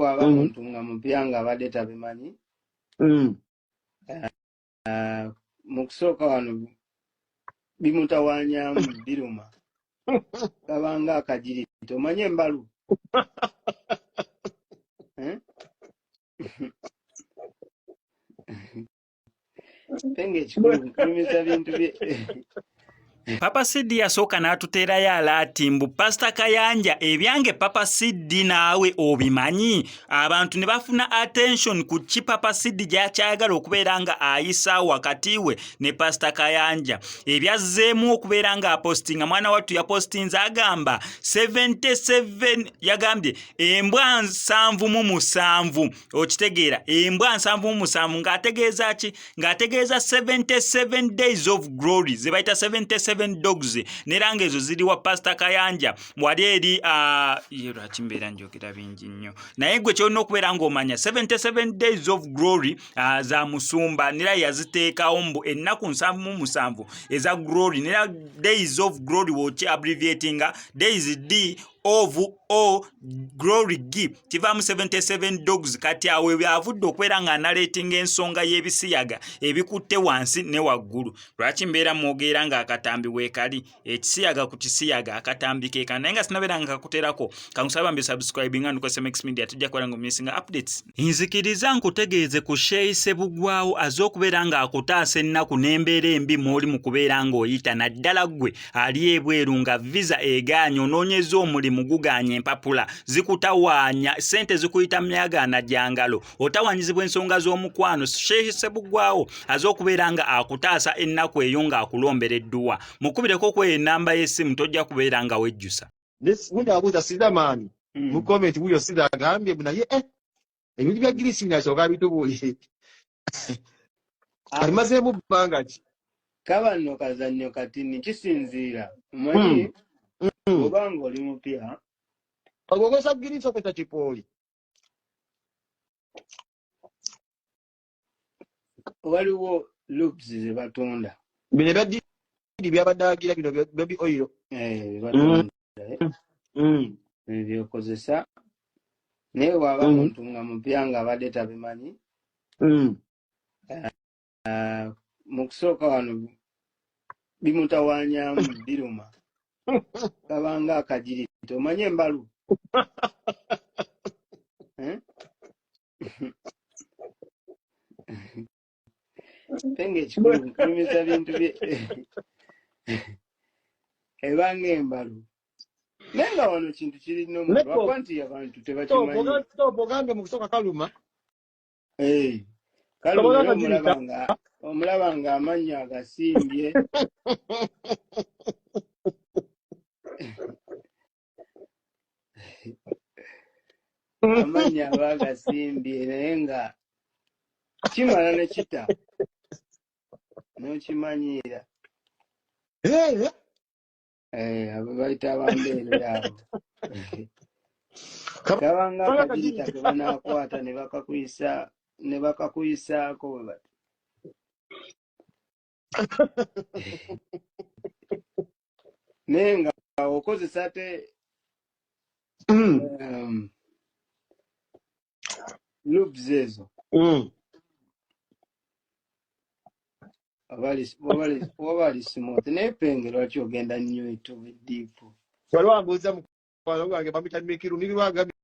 Bw'aba muntu nga mupya nga abadde tabimanyi, mu kusooka wano bimutawaanyamu, biruma, kabanga akajiriti, omanyi embalu. Eh? Penge ekikulu kunyumiza bintu bye. Papa Sidi yasooka n'atuteerayo alaati mbu Pasita Kayanja ebyange Papa Sidi naawe obimanyi, abantu ne bafuna attention ku ki Papa Sidi gy'akyayagala okubeera nga ayisa wakati we ne Pasita Kayanja. Ebyazzeemu okubeera nga apostinga, mwana wattu yapostinze agamba 77, yagambye embwa 77, okitegeera, embwa 77, ng'ategeeza ki? Ng'ategeeza 77 days of glory ze bayita 77 dogs, nera ng'ezo ziri wa Pasita Kayanja wali eri. Ye lwaki mbeera njogera bingi nnyo? Naye gwe kyolina okubeera ng'omanya 77 days of glory za musumba, nera yaziteekawo mbu ennaku 77 eza glory, nera days of glory woki abbreviatinga days D of O glory G kivaamu 77 dogs. Kati awo byavudde okubeera nga analeetinga ensonga y'ebisiyaga ebikutte wansi ne waggulu. Lwaki mbeera mwogeera ng'akatambi weekali ekisiyaga ku kisiyaga, akatambi keeka, naye nga sinabeera nga kakuterako, kankusaba mbi subscribe nga nduka SMX Media, tujja kubeera nga omissinga updates. Nzikiriza nkutegeeze ku Sheikh Sebugwawo aze okubeera ng'akutaasa ennaku n'embeera embi mw'oli mu kubeera ng'oyita, naddala ggwe ali ebweru nga visa egaanye, onoonyeza omulimu gugaanye, empapula zikutawaanya, ssente zikuyita myagaana gya ngalo, otawaanyizibwa ensonga z'omukwano. Sheikh Sebugwawo aze okubeera nga akutaasa ennaku eyo ng'akulombera edduwa. Mukubireko ku eyo ennamba y'essimu, tojja kubeera nga wejjusa. Gundi abuuza Sidaman mu comment, wuyo Sida agambye naye ebintu bya girisi nasooka bitubuulire, abimazeemu bbanga ki? Kaba nno kazannyo katini, kisinziira, omanyi oba nga oli mupya. Okozesa girisi, okozesa kipooli? Waliwo lubes ze batunda. Bino ebya didi byabadde agira bino baby oil. Eh, batunda byokozesa, naye bw'aba muntu nga mupya nga abadde tabimanyi, mu kusooka wano bimutawaanyamu, biruma, kabanga akajiriti, omanyi embalu. Eh? Penge ekikulu kunyumiza bintu bye ebanga embalu, naye nga wano kintu kirina omuntu lwakuba nti abantu tebakimanyi. Ogambye mu kusooka kaluma. Eh, kaluma, era omulaba nga omulaba nga amannyo agasimbye, amannyo aba agasimbye, naye nga kimala ne kita n'okimanyiira. Eh, abo bayita abambeerera abo. Kabanga akagirita ke banaakwata ne bakakuyisa ne bakakuyisaako bwe bati, naye nga okozesa ate lubes ezo waba ali smooth. Naye Penge, lwaki ogenda nnyo into deep? Waliwo ambuuza, mukwano gwange bamuyita Mikiru. Mikiru agambye